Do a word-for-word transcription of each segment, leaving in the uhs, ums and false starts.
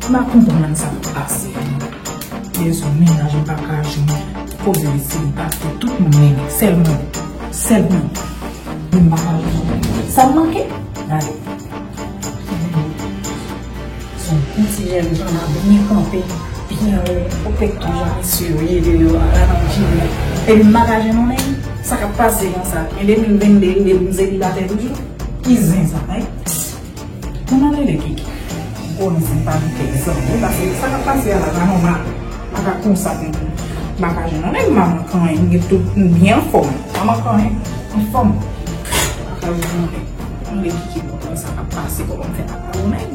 M pa konprann sa k pase. Bezwen mennaj, m pa ka jwenn. Poze li, selibate, tout moun renmen. Sèl mwen. Sèl mwen. Men m pa ka jwenn. Sa m manke? Gade. Se yon ti jèn jan la byen kanpe, byen wo, o pèk tou jan mesye yo ye deyò a la nan jimè. Epi m pa ka jwenn yon nèg. Sa k ap pase konsa? Men de mil venn de rive pou m selibatè toujou? Ki zen sa, hein? Mwen mande de Kiki. Bon, se pa de kèk zanmi, paske sa k ap pase a la, pa nòmal. Pa ka konsa pou m pa ka jwenn yon nèg, manman kanyen, m gen tout, m byen anfòm. Manman kanyen, anfòm. Pa ka jwenn yon nèg. Mande Kiki pou konn sa k ap pase, kòman m fè pa ka yon nèg.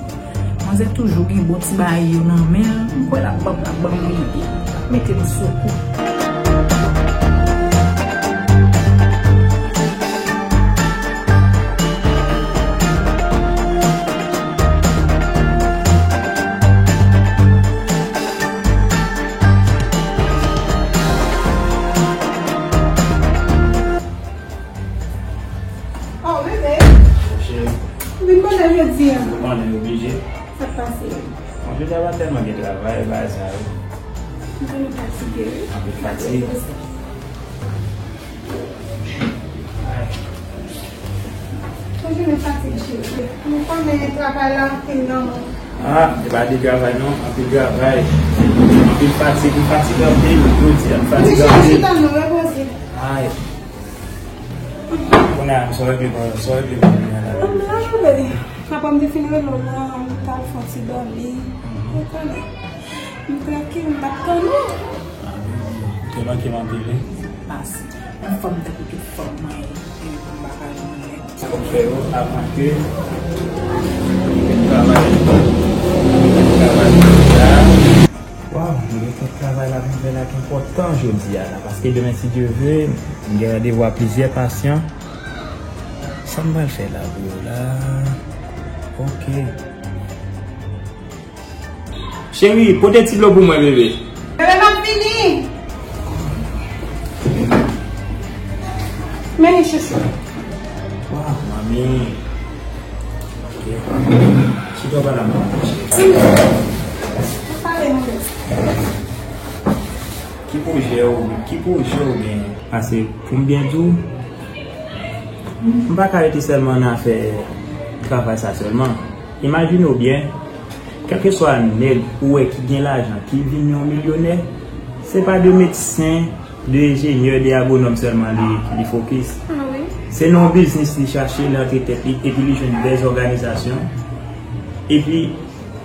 Manzè toujou gen bon ti bagay yo nan men l, m kwè l ap ban m, l ap ban m yon ide. L ap mete m sou kou. Oh, bebe. Cheri. Vin bonè jodi a. Ou konnen oblije. Sa k pase? Bon, jodi a pa tèlman gen travay, bagay sa yo. M tèlman fatige, wi. Anpil fatig. Yon jounen fatig, cheri. Nou konnen travay la anpil nan men w. Ah, se pa de travay non, anpil travay. Anpil fatig, m fatige anpil, jodi a, m fatige anpil. Chita non, repoze. Ay. Kounye a, sa w regle, sa w regle kounye a la? Mwen la, bebe. Apre m te fin rele w la, m t al fè yon ti dòmi. Ou konnen. M trankil, m t ap tann ou. Ah, bebe, ou te manke m anpil, wi. Anfòm tankou tout fanm mwen ye, e m pa ka jwenn nèg. Sa k ap fè yo ap manke travay, travay la. Waw, m gen kèk travay la pou m fè la ki enpòtan jodi a la, paske demen, si Dye vle, m gen randevou a plizyè pasyan. Sa m pral fè la pou yo la? Ok. Cheri, pote ti dlo pou mwen, bebe. Bebe, m ap vini. Men li, chouchou. Waw, manmi. Ok. Chita w pale a manman, cheri. Ki pwojè w, ki pwojè w gen? Paske pou m byen di w, m pa ka rete sèlman nan afè travay sa sèlman. Imajine w byen, kèlkeswa nèg ou wè ki gen lajan, ki vin yon milyonè, se pa de medsen, de enjenyè, de agwonòm sèlman li, li fokis. Ah wi. Se nan yon biznis li chache, li antre tèt li, epi li jwenn dèzòganizasyon. Epi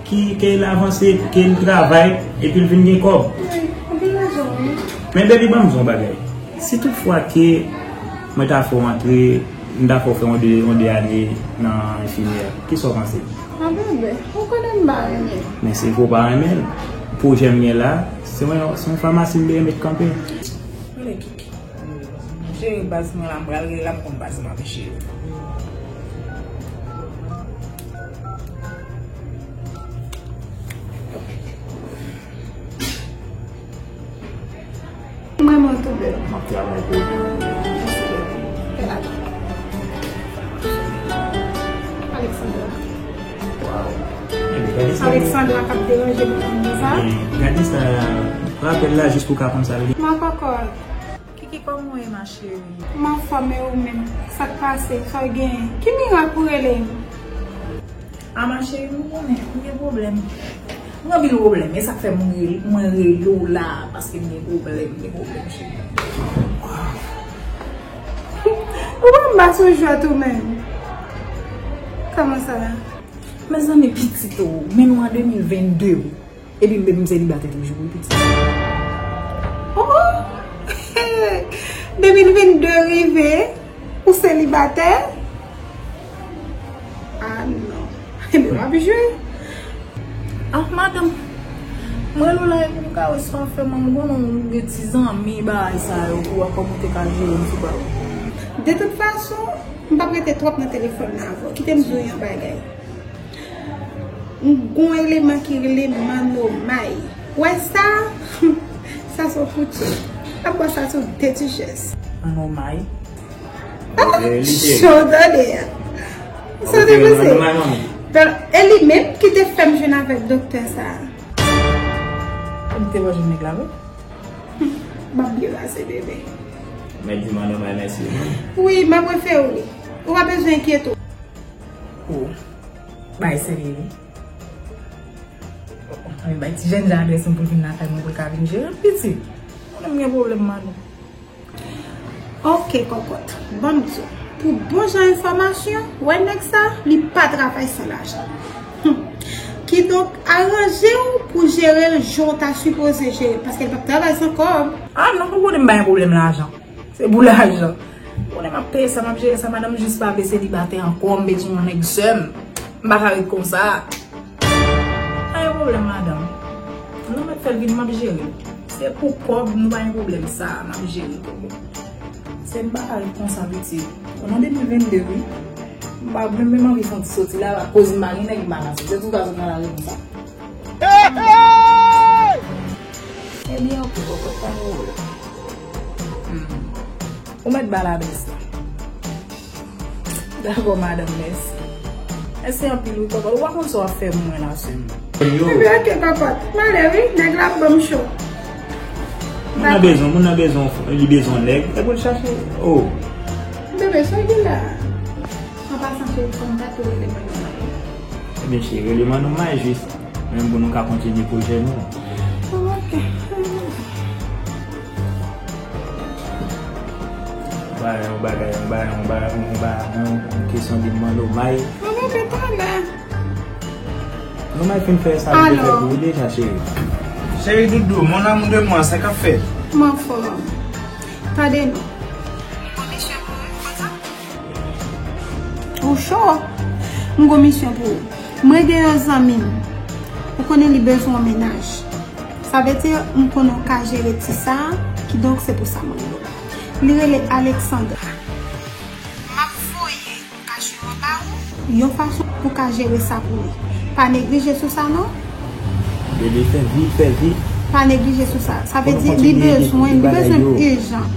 ki, ke l avanse, ke l travay, epi l vin gen kòb. Wi, anpil lajan, wi. Men, baby, ban m di w yon bagay. Si toutfwa ke mwen ta fè w antre, m ta fè w fè yon de, yon de ane nan enfimyè, kisa w panse? A, bebe, ou konnen m pa renmen. Men se vre w pa renmen l. Pwojè m gen la, se yon, se yon famasi m bezwen met kanpe. Rele Kiki. M jere baz mwen la, m pral rele l, m konn baz mwen ap jere. Mwen, mwen tou bèl. M ap travay pou ou. Mèsi, bebe. Fè la. Alexandra. Waw. Ebyen, gade sa. Alexandra k ap deranje m konn sa. Ebyen, gade sa. Rapèl la jis pou w ka konn sa l ye. M ap ankò. Kiki, kòman w ye, ma chérie? M anfòm, e ou menm? Sa k pase? Sa w genyen? Ki mirak ou rele m? A, ma chérie, m konnen, m gen pwoblèm. M gen anpil pwoblèm, e sa k fè mwen rele, mwen rele w la, paske m gen pwoblèm, m gen pwoblèm, cheri. Ou pran m ba sou jwèt ou menm. Kòman sa? Mezanmi, pitit o, men nou an de mil venn de, wi. Epi m, m selibatè toujou, wi, pitit. Oh! De mil venn de rive, ou selibatè? Ah non. Ebyen, w ap jwe. Ah, madanm, mwen rele w la epi m ka wè sa w fè, mwen, m konnen w gen ti zanmi, bagay sa yo, pou w wè kòman w te ka jere m sou bagay. De tout fason, m p ap rete twòp nan telefòn nan avè w. Kite m di w yon bagay. M gon eleman ki rele Manomay. Wè sa? Sa se yon koutje. Ap bwè sa sou de ti chèz. Manomay? Ah, cho tande a. Sa te panse? Manomay, manmi. Donk, e li menm ki te fè m jwenn avèk doktè sa a. Ou te wè jwenn nèg la vre? M ap byen pase, bebe. Mèt di m an nòmal, mèsi. Wi, m ap refere w li. Ou pa bezwen enkyete w. Oh, bagay serye wi. Ann bay ti jèn jan adrès mwen pou l vin lakay mwen pou l ka vin jere m pitit. Mwen menm gen pwoblèm madanm. Ok, kòkòt. Ban m di w. Pou bon jan enfòmasyon, wè nèg sa, li pa travay san lajan. Hum. Kidonk, aranje w pou jere l jan w ta sipoze jere l, paske l p ap travay san kòb. Ah non, ou konnen m pa gen pwoblèm lajan. Se pou lajan. Ou konnen m ap peye sa, m ap jere sa, madanm, jis pa vle selibatè ankò, m bezwen yon nèg sè m. M pa ka ret konsa. Pa gen pwoblèm, madanm. Nou mèt fè l vini, m ap jere l. Se pou kòb, nou pa gen pwoblèm sa, m ap jere l pou ou. Se m pa ka ret konsa, pitit. Ou nan de mil vennde, wi. M pa menm, menm anvi fè yon ti soti la, akoz m pa gen nèg m pa ka soti. Se tou ka sot nan lari konsa. Ebyen, ok, kòkòt, pa gen pwoblèm. Hmm. Ou mèt ba l adrès la. Dakò, madanm, mèsi. Mèsi anpil, wi, kòkòt. Ou pa konn sa w ap fè pou mwen la, sè m. Yo. Ebyen, ok, kòkòt. M ale, wi. Nèg la ap ban m cho. Moun nan bezwen, moun nan bezwen, li bezwen nèg. E pou l chache. Oh. Bebe, sa w gen la? An pasan, cheri, fò m ta tou rele mwen nan. Ebyen, cheri, rele mwen nan may jis. Menm pou nou ka kontinye pwojè nou. Ok. Ba yon bagay, yon bagay, yon bagay, yon bagay, yon kesyon de mwen, nou may. Mwen mete tande. Nou may fin fè sa, nou te fè pou ou deja, cheri. Cheri doudou, mon amour de moi, sa k ap fèt? M anfòm. Tande non. Ou cho? M gon misyon pou ou. Mwen gen yon zanmi m. Ou konnen li bezwen yon mennaj. Sa vle di, m konnen w ka jere ti sa a, kidonk se pou sa mwen rele w. Li rele Alexandra. M ap voye yon kachyon an ba ou, yon fason pou w ka jere sa pou li. Pa neglije sou sa non. Bebe, fè vit, fè vit. Pa neglije sou sa. Sa vle di, li bezwen, li bezwen ijan.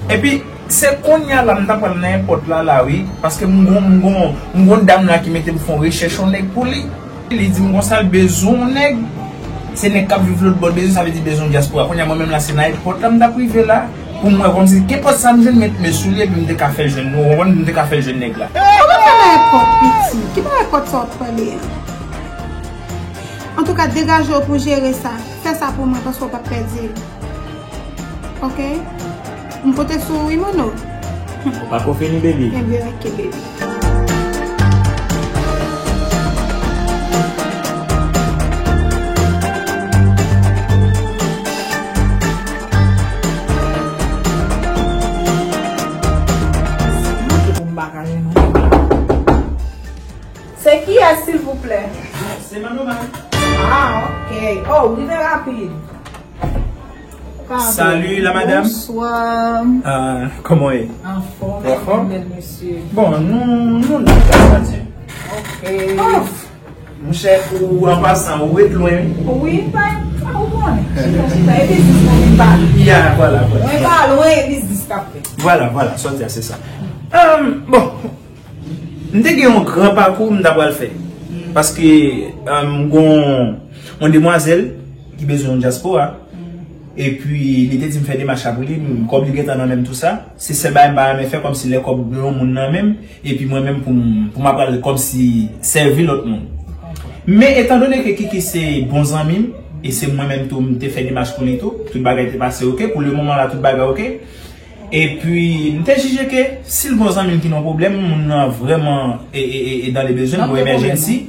Epi, Se kounye a la m ta pral nan èpòt la, la, wi. Paske m gon, m gon, m gon dam la ki mete m fè yon rechèch yon nèg pou li. Li di m konsa, l bezwen yon nèg. Se nèg k ap viv lòt bò bezwen, sa vle di bezwen dyaspora. Kounye a, mwen menm la, se nan èpòt la m t ap rive la. Pou m wè kòmsi, kenpòt sa m jwenn, met men sou li, epi m te ka fè l jwenn, ou konprann, m te ka fè l jwenn nèg la. Ou pa nan èpòt, pitit. Ki bò èpòt sa w ap pale a? Antouka, degaje w pou jere sa. Fè sa pou mwen, paske w p ap pèdi l. Ok? M konte sou ou wi, Mono. Ou pa ko fini, baby. Ebyen, ok, baby. Se kiyès, silvouplè? Se Manoma. Ah, ok. Oh, ou rive rapid. Salut, la madame. Bonsoir. Euh, comment est? En forme, bel monsieur. Bon, nou, nou la, sa di. Ok. Oh, monchè, ou an pasan, ou ret lwen, wi. Wi, pa, pa ou konnen. Chita, chita, e biznis mwen vin pale. Ya, voilà, voilà. Mwen pa lwen, e biznis k ap fèt. Voilà, voilà, sa w di a, se sa. Euh, bon, M te gen yon gran pakou m ta pral fè. Paske, euh, m gon yon demwazèl ki bezwen yon dyaspora. Epi, li te di m fè demach la pou li, m, kòb li gentan nan men m tou sa. Se sèl bagay m pa renmen fè, kòmsi lè kòb gen yon moun nan men m, epi mwen menm pou m, pou m ap pral kòmsi sèvi lòt moun. Men, etandone ke Kiki se bon zanmi m, e se mwen menm tou m te fè demach pou li tou, tout bagay te pase ok, pou le moman la, tout bagay ok. Epi, m te jije ke si l gon zanmi l ki nan pwoblèm, moun nan vrèman e, e, e, e dans le besoin, gon emèjensi.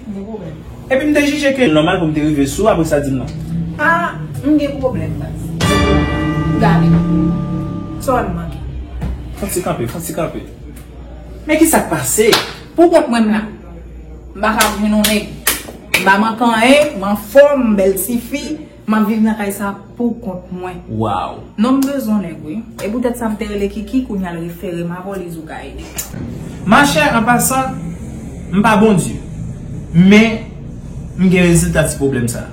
Epi m te jije ke nòmal pou m te rive sou, apre sa di m non. Ah, m gen pwoblèm, baz. Gade. Sa w ap mande? Fon ti kanpe, fon ti kanpe. Men ki sa k pase? Pou kont mwen m la. M pa ka jwenn yon nèg. M pa manke anyen, m anfòm, m bèl tifi. M ap viv nan kay sa pou kont mwen. Waw. Non, m bezwen nèg, wi. E poutèt sa m te rele Kiki, kounye a l refere m avè w, li di w ka ede. Machè, an pasan, m pa Bondye. Men, m gen rezilta ti pwoblèm sa.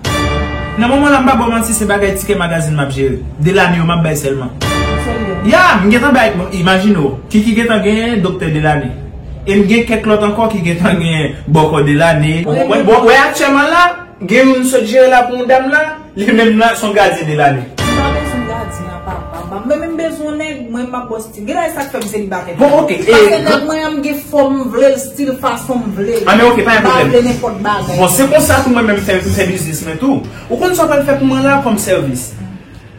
Nan moman la, m pa ba w manti, se bagay tikè magazin m ap jere. Delane yo m ap bay sèlman. Serye? Ya, m gentan bay, bon, imajine w. Kiki gentan genyen doktè Delane. E m gen kèk lòt ankò ki gentan gen bòkò de lane. Ou konprann? Bon, wè aktyèlman la, gen youn m sot jere la pou yon dam la, li menm la, se yon gadyen de lane. M pa bezwen gadyen an, papa. Mwen menm m bezwen yon nèg, mwen m ap bò stil. Genlè e sa k fè m selibatè. Bon, ok. Paske nèg mwen an m gen fòm m vle l, stil fason m vle l. Ah, men ok, pa gen pwoblèm. M pa vle nenpòt bagay. Bon, se konsa tou mwen menm m fè, m fè biznis mwen tou. Ou konn sa w pral fè pou mwen la kòm sèvis?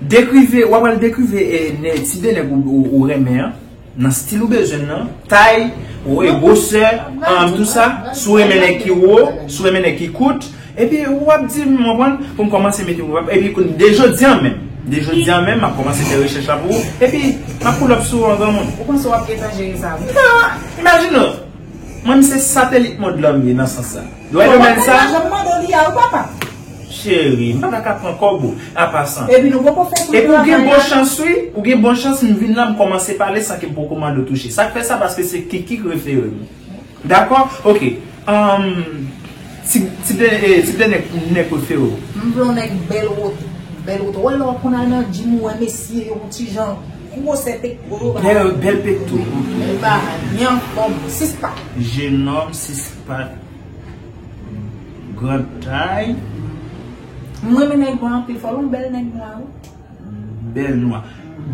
Dekrive, w ap pral dekrive, e, nè, tip de nèg ou, ou, ou renmen an, nan stil ou bezwen nan, tay, ou, e, gwosè, an, tou sa, si w renmen nèg ki wo, si w renmen nèg ki kout, epi w ap di m, w konprann, pou m kòmanse mete w, epi de jodi a menm, de jodi a menm, m ap kòmanse fè rechèch la pou ou, epi m ap pull up sou ou an granmoun. Ou panse w ap gentan jere sa, wi? Non, imajine w, mwen, m se satelit mond lan m ye nan sans sa. Dwèt domèn sa. Papa, jan m mande w li a, wi, papa. Cheri, m pa ta ka pran kòb ou, an pasan. Epi nou poko fè tout travay la. Epi ou gen bon chans, wi. Ou gen bon chans, m vin la, m kòmanse pale san ke m poko mande w touche. Sa k fè sa, paske se Kiki k refere m. Dakò? Ok. Ahn, tip, tip de, eh, tip de nèg, nèg prefere w? M vle yon nèg bèl wote. Bèl wote. Ou wè lè w ap konn al nan gym, ou wè mesye yo, yon ti jan gwosè pekto yo. Bèl, bèl pekto. Bèl bagay. Li anfòm. Sis pak. Jenòm, sis pak. Gran tay. M renmen nèg nwa anpil, fò l yon bèl nèg nwa, wi. Bèl nwa.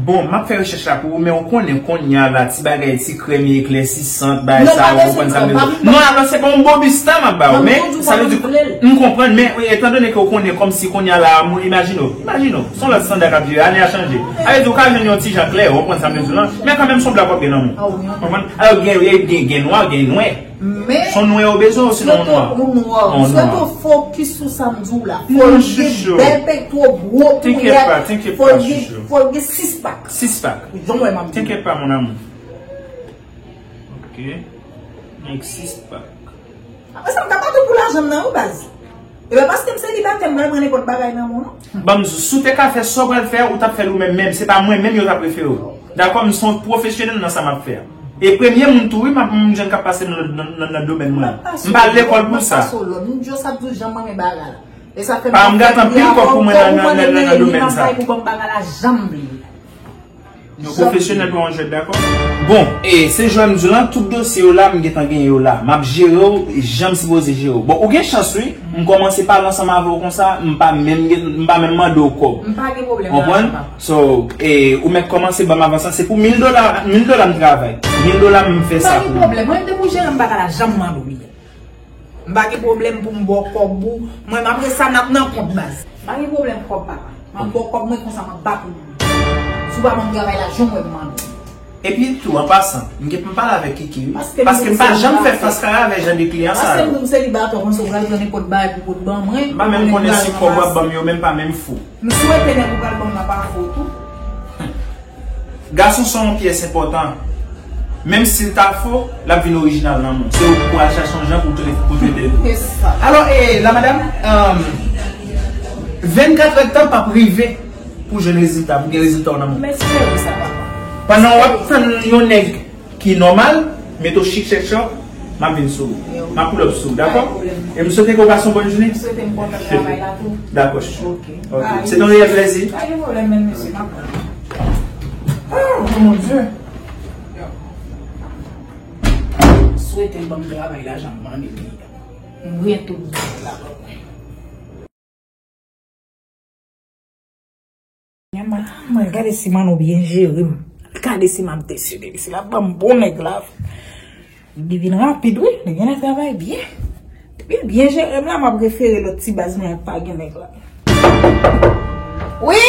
Bon, m ap fè rechèch la pou ou, men ou konnen kounye a la, ti bagay, ti krèm, eklèsisan, bagay sa, ou konprann sa m vle di. Non, alò, se pa yon bobista m ap ba ou, men sa vle di, m konprann, men etandone ke ou konnen kòmsi kounye a la, imajine w, imajine w, se yon lòt estanda k ap jere, ane a chanje. Sa vle di, ou ka jwenn yon ti jan klè, ou konprann sa m vle di w lan, men kanmenm, se yon blak w ap gen nan men w. Konprann? Alò, gen, gen, gen nwa, gen nwè. Men, se yon nwè ou bezwen, osinon yon nwa? Yon nwa. M swete w fokis sou sa m di w la. Fò l gen bèl pekto, gwo pouyèt, fò l gen, fò l gen sis pak. Sis pak. Jan w wè m ap di w. T'inquiète pas, mon amour. Ok. Nèg sis pak. Apre sa, m ka bat ou pou lajan m nan, wi, baz. E pa paske m selibatè, m pral pran nenpòt bagay nan men w, non. Ban m di w, si w te ka fè sa w pral fè a, ou t ap fè l ou menm menm. Se pa mwen menm yo t ap refere w. Dakò, m se yon pwofesyonèl nan sa m ap fè a. E premye moun tou, wi, m ap, m jwenn k ap pase nan, nan, nan, nan domèn mwen. M pa al lekòl pou sa. M ap pase w lòd. M di w sa, m di w jan m renmen bagay la. E sa fè m ap fè anpil efò pou mwen nan, nan, nan, nan domèn sa. M ap bay pou ban m bagay la jan m vle. Yon pwofesyonèl pa yon jwèt, dakò? Bon, e se jan m di w lan, tout dosye yo la, m gentan genyen yo la. M ap jere w jan m sipoze jere w. Bon, ou gen chans, wi. M kòmanse pale ansanm avè w konsa, m pa menm gen, m pa menm mande w kòb. M pa gen pwoblèm lajan, papa. So, e, ou mèt kòmanse ban m avans lan, se pou mil dola, mil dola m travay. Mil dola m fè sa pou ou. M pa gen pwoblèm, mwen menm depi w jere m bagay la, jan m mande w li ye. M pa gen pwoblèm pou m ba w kòb ou. Mwen, apre sa, n ap nan kont, baz. M pa gen pwoblèm kòb, papa. M ap ba w kòb mwen konsa, m ap bat ou. Si w pa ban m travay la, jan w wè m mande w. Epi tou, an pasan, m gen pou m pale avèk Kiki, wi. Paske m pa janm fè fas kare avèk jan de kliyan sa yo. Paske m di w m selibatè, w panse w pral pran nenpòt bagay pou pot ban mwen. M pa menm konnen si kòb w ap ban m yo, menm pa menm fou. M swete nèg ou pral ban m nan pa fou tou. Gason se yon pyès enpòtan. Menm si l ta fo, l ap vin orijinal nan men w. Se ou pou al chache yon jan pou w tre-, pou w trete l. Se sa. Alò, e, la madam, um, vennkat èdtan p ap rive pou jwenn rezilta, pou gen rezilta w nan men w. M espere sa, papa. Pandan w ap tann yon nèg ki nòmal, mete w chik chèk chòk, m ap vin sou ou. M ap pull up sou ou, dakò? Pa gen pwoblèm. E m swete ke w pase yon bòn jounen. M swete m kontan travay la tou. Dakò, chouchou. Ok. Ok. Se te yon reyèl plèzi. Pa gen pwoblèm, men mesye, m ap pran. Ah, oh mon Dieu. Swete l ban m travay la jan m mande li. M renmen tout bagay la ban mwen. Mwen gade si Manno byen jere m. Gade si m ap deside li. Si l ap ban m bon nèg la. Li vin rapid, wi. Li genlè travay byen. Depi l byen jere m la, m ap refere lòt ti baz mwen ak pa gen nèg la. Wi!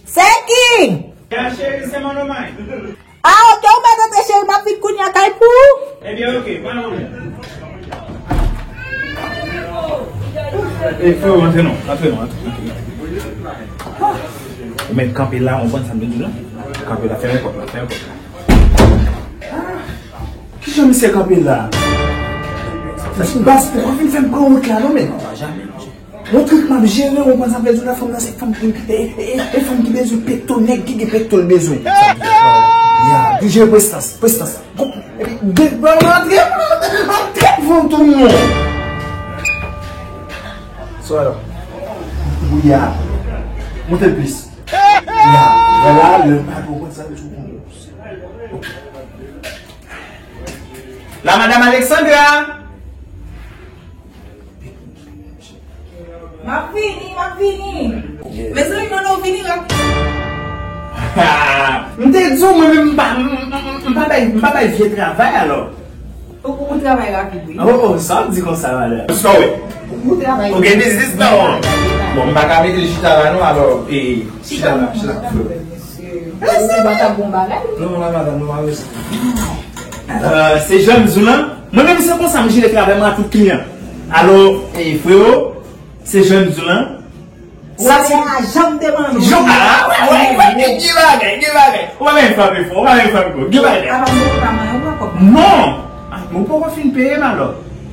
Se ki? Ya, cheri, se Manno may. Ah, ok, ou mèt antre, cheri, m ap vin kounye a kay pou ou. Ebyen, ok, pa nan pwoblèm. E, frè, antre non, antre non, antre, antre. Ou mèt kanpe la, ou konprann sa m te di w la? Kanpe la, fèmen pòt la, fèmen pòt la. Kijan misye kanpe la? Baz, ou pa vin fè m pran wout la, non, men. Yon trik m ap jere, ou konn sa m vle di w la, fanm nan se fanm ki, e, e, e, e fanm ki bezwen pekto, nèg ki gen pekto l bezwen. Ya, ki jere prestans, prestans. Epi, de, antre, antre, antre, vantou non. So, alò. Wi, ya. Monte l plis. Ya, vwala, lè pa konprann sa, tou konprann. Ok. La madame Alexandra! M ap vini, m ap vini. Mezanmi, mande w vini rapid. M te di w, mwen menm, m pa, m, m, m, m pa bay, m pa bay vye travay, alò. Ou, ou travay rapid, wi. Oh, oh, sa w di konsa, madam? Sa w wè? Ou travay. Ou gen biznis nan w. Bon, m pa ka mete l chita la, non, alò, e, chita la, chita la. Mesye, mesye, pa ta bon bagay. Non, la, madam, nou pa bezwen. Euh, se jan m di w lan. Mwen menm se konsa m jere travay mwen a tout kliyan. Alò, e, frewo, se jan m di w lan. Sa se jan m te mande w. Jan, a, wè, wè, wè, gen, gen bagay, gen bagay. Ou pa menm frape fò, ou pa menm frape fò. Gen bagay. Apa m poko ka manyen ou pran kòb mwen? Non. Ah, men ou poko fin peye m alò.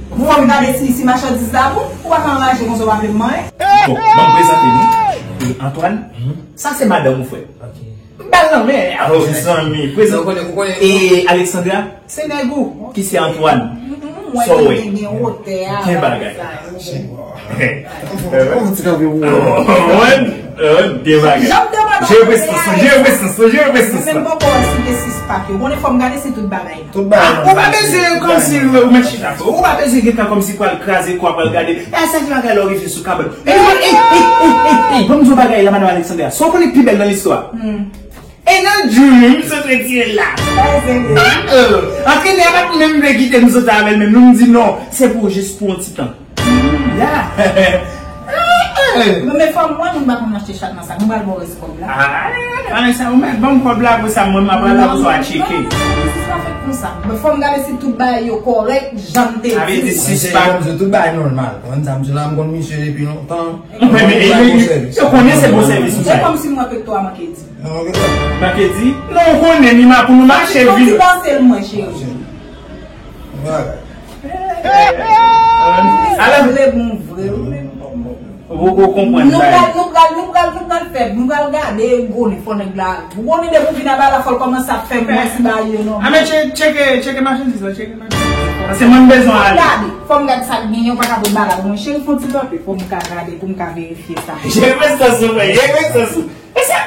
Fò m gade si, si machandiz la bon. Ou pa ka anraje konsa ou pa vle m manyen. Bon, ban m prezante nou. E Antoine, sa se madanm ou frè. M ba l nan men. Oh, zanmi, prezante. E Alexandra, se nèg ou ki se Antoine. Sa w wè? Gen bagay. Gen bagay. Jere prestans lan, jere prestans lan, jere prestans lan. Mwen menm poko wè si gen sis pak yo. Konnen fò m gade si tout bagay la. Tout bagay. Ou pa bezwen kòmsi ou mèt chita. Ou pa bezwen gentan kòmsi pral kraze kò a pral gade. E sa ki bagay la w rive sou kabòt. E, e, e, e, e, e, ban m di w bagay la, madam Alexandra. Sa w konnen pi bèl nan listwa? E nan Jimmy m sot retire l la. Antrenè a pa t menm vle kite m sot avè l menm. Nou m di non, se pou jis pou yon ti tan. Ya. Non, men fò m wè, moun pa konn achte chat nan sa. Nou pral ba w rès kòb la. Ah, Vanessa, ou mèt ban m kòb la pou sa, mwen m ap pral la pou sa w a tcheke. Non, non, non, biznis pa fèt konsa. Men fò m gade si tout bagay yo kòrèk, jan m te di. Sa vle di sis pak. Tout bagay nòmal. Konn sa m di la, m konn misye depi lontan. Mwen, men, e, yo konnen se bon sèvis ou bay. Se kòmsi m wè Petro a manke di. Manke di? Non, ou konnen, ni ma pou nou mache vin. Fò ti panse l mwen, cheri. Alò, vle bon vre, ou menm. Ou poko konprann. Nou pral, nou pral, nou pral, nou pral fè, nou pral gade, gwo nèg, fò nèg la. Ou konnen depi w vin aba la, fò l kòmanse ap fè mwen si bagay yo nòmal. A, men tche-, tcheke, tcheke machandiz la, tcheke machandiz la. Paske mwen m bezwen ale. Gade, fò m gade sa k genyen, ou pa ka pot bagay pou mwen. Cheri, fò ti kanpe, fò m ka gade, pou m ka verifye sa. Jere prestans ou, frè, jere prestans ou. E sa,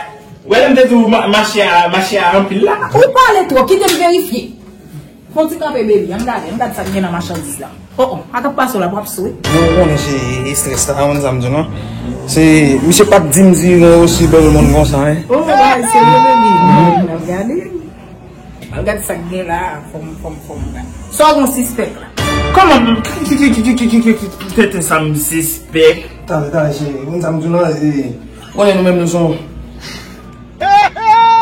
ou wè lè m te di w ma-, mache a, mache a anpil la. Ou pale twòp, kite m verifye. Fon ti kanpe, baby, ann gade, ann gade sa k gen nan machandiz la. Oh, oh, a t ap pase w la, w ap swe. Non, ou konnen se estrès la, ou konn sa m di w, non? Se, misye pa t di m di nou osi bèl moun konsa, en. Oh, bagay serye, baby. Ann gade. Ann gade sa k gen la, fò m, fò m, fò m gade. Sa w gon sispèk la? Kòman, ki, ki, tenten sa m sispèk? Tande, tande, cheri, ou konn sa m di w, non, e, ou konnen nou menm nou se yon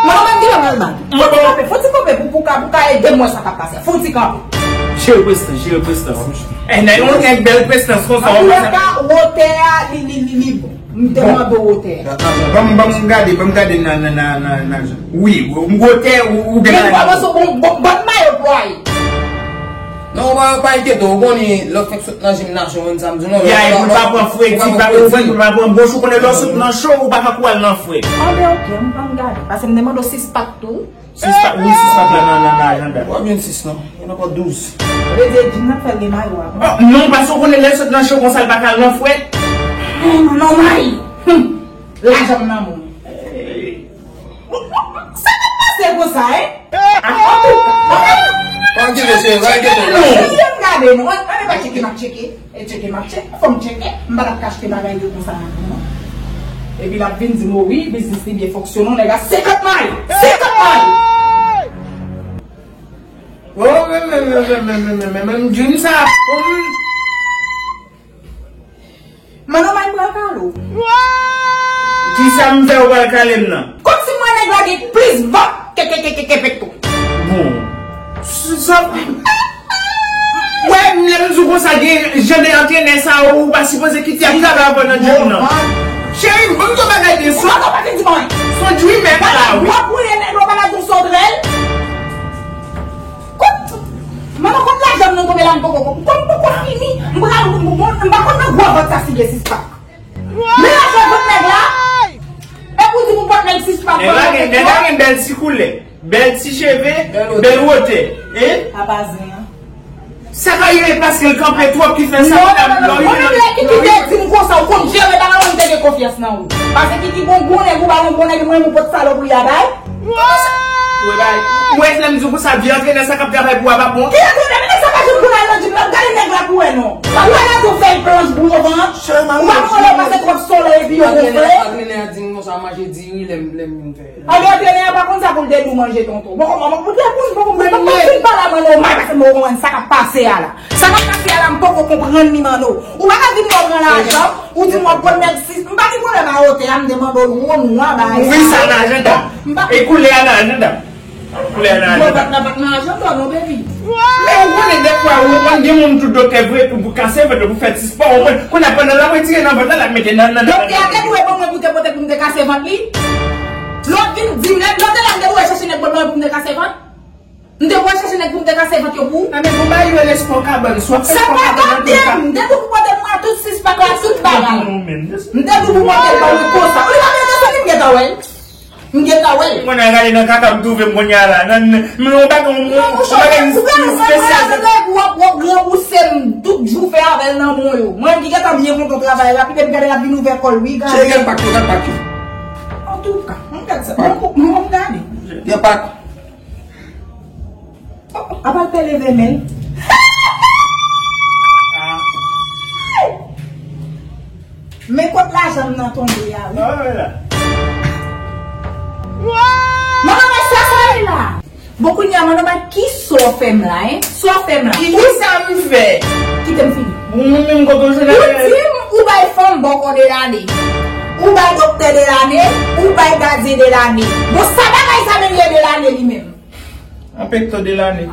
Mwen menm ki lè mwen mal. Fò ti kanpe, fò ti kanpe pou, pou ka, pou ka ede m wè sa k ap pase. Fò ti kanpe. Jere prestans, jere prestans. E, nèg, yon nèg bèl prestans konsa. Antoulèka, wotè a, li, li, li, li bon. M te mande w wotè a. Ban m, ban m gade, ban m gade nan, nan, nan, nan, nan, wi, wotè ou, ou gen. Bon, bon, bon, bon, mayo plwaye. Non, ou pa, pa enkyete w, ou konnen lè w fèk sot nan jim nan, ou konn sa m di w, non. Ya, epi w pa pran fredi, w pa pran fredi, w pa pran goch, ou konnen lè w sot nan cho, ou pa ka kou al nan frè. Anben, oke, m pran m gade. Paske m te mande w sis pak tou. Sis pak, wi, sis pak la nan, nan, nan ajanda. W ap jwenn sis, non. Gen ankò douz. Vle di, jim nan fè l gen mayo a. Oh, non, paske w konnen lè l sot nan cho konsa, l pa ka al nan frè. Hmm, non, may. Hmm. Lajan m nan men w. Sa k ap pase konsa, en? Antouka, pa enkyete, cheri, pa enkyete w. Cheri, ann gade, non. Ann, ann pa tcheke, m ap tcheke. E tcheke, m ap tcheke. Fò m tcheke. M pa t ap ka achte bagay yo konsa nan men w, non. Epi l ap vin di m, o wi, biznis li byen fonksyone, nèg a senkant may! Senkant may! Oh, men, men, men, m di m sa. Mano, may pral kale w. Kisa m fè ou pral kale m nan? Kòmsi m wè nèg la gen plis vant ke, ke, ke, ke, ke Petro. Bon. S-, sa, wè, m lè m di w konsa, gen jan de antrenè sa yo, ou pa sipoze kite y ap travay avè w nan djòb nan. Cheri, m ban m di w bagay de sou. Mano, pa vin di m anyen. Son dreamer la, wi. W ap wouye nèg la, w pa la di w se yon trèl. Kout! Mano, kout lajan m nan tonbe la, m poko, m poko fini. M pral, m, m, m pa konn nan gwo vant sa si gen sis pak. Men lajan vant nèg la. Epi w di pou pot nèg sis pak. Nèg la gen, nèg la gen bèl ti koulè, bèl ti cheve, bèl wotè. E? Apa zen an. Sa ka rive paske l kanpe twòp ki fè sa. Non, non, non, non. Mwen menm lè Kiki te di m konsa, ou konn jere bagay, mwen m te gen konfyans nan ou. Paske Kiki gon gwo nèg, ou pa gon gwo nèg, mwen menm ou pot salopri a bay. Ou wè bagay? Ou wè lè m di w konsa, vye antrenè sa k ap travay pou w a p ap bon? Ki antrenè? Men nèg sa pa janm konn al nan gym, n ap gade nèg la pou wè non. Ou wè nèg ou fèy planch boulo vant. Ou pa konn lè w pase twòp solèy epi yo gonfle. Antrenè a di m konsa manje diri lè m lè m vin fè. Anben antrenè a pa konn sa pou l te di w manje tonton. Bon, bon, bon, bon, bon, bon, bon, bon, fin pale a mwen nòmal, paske mwen konprann sa k ap pase a la. Sa k ap pase a la, m poko konprann li, mano. Ou pa ka di m w ap pran lajan, ou di m w ap pran nèg sis. M pa gen pwoblèm a wotè a, m te mande w wo nwa bagay. Wi, sa nan ajanda. M pa E koulè a nan ajanda. Koulè a nan ajanda. Mwen pa t nan, pa t nan ajanda, non, baby. Men ou konnen dèfwa, ou konn gen moun tou doktè vre pou, pou kase vant, pou fè ti spò, ou konn, kounye a pandan l ap retire nan vant la, l ap mete nan, nan, nan. Doktè a te dwe ban mwen pou te pote pou m te kase vant li. Lè w vin di m, lè, lè w te la, m te dwe chèche nèg ban mwen pou m te kase vant. M te dwe chèche nèg pou m te kase vant yo pou ou. Anben, gon bagay yo rele spò kabann, si w ap fè spò kabann, an tou ka. M te dwe pou pote m nan tout sis pak la, tout bagay. M te dwe pou pote l ban mwen konsa. Ou li pa mete sou li, m gentan wè l. M gentan wè l. Mwen al rale nan kaka m twouve m kounye a la. Nan, nan, men yon bagay, yon, yon bagay espesyal. Ou gade mwen, mwen, mwen, w ap, w ap ranbouse m tout jou fè avè l nan men w yo. Mwen ki gentan byen kontan travay la, epi depi gade l ap vin ouvè kò l, wi, gade. Cheri, gade pak yo, gade pak yo. Antouka, mwen gade sa. Mwen, mwen, mwen gade. Gen pak. Oh, apa l pè leve men l? Men kot lajan m nan tonbe a, wi. Manman, men sa sa ye la. Bon, kounye a, manman, men ki sa w fè m la, en? Sa w fè m la? Ki, ki sa m fè? Kite m fini. Ou menm kote w jwenn avè l? Ou di m ou bay fanm bòkò de lane. Ou bay doktè de lane. Ou bay gadyen de lane. Bon, sa bagay sa menm ye de lane li menm? Anpekto de lane.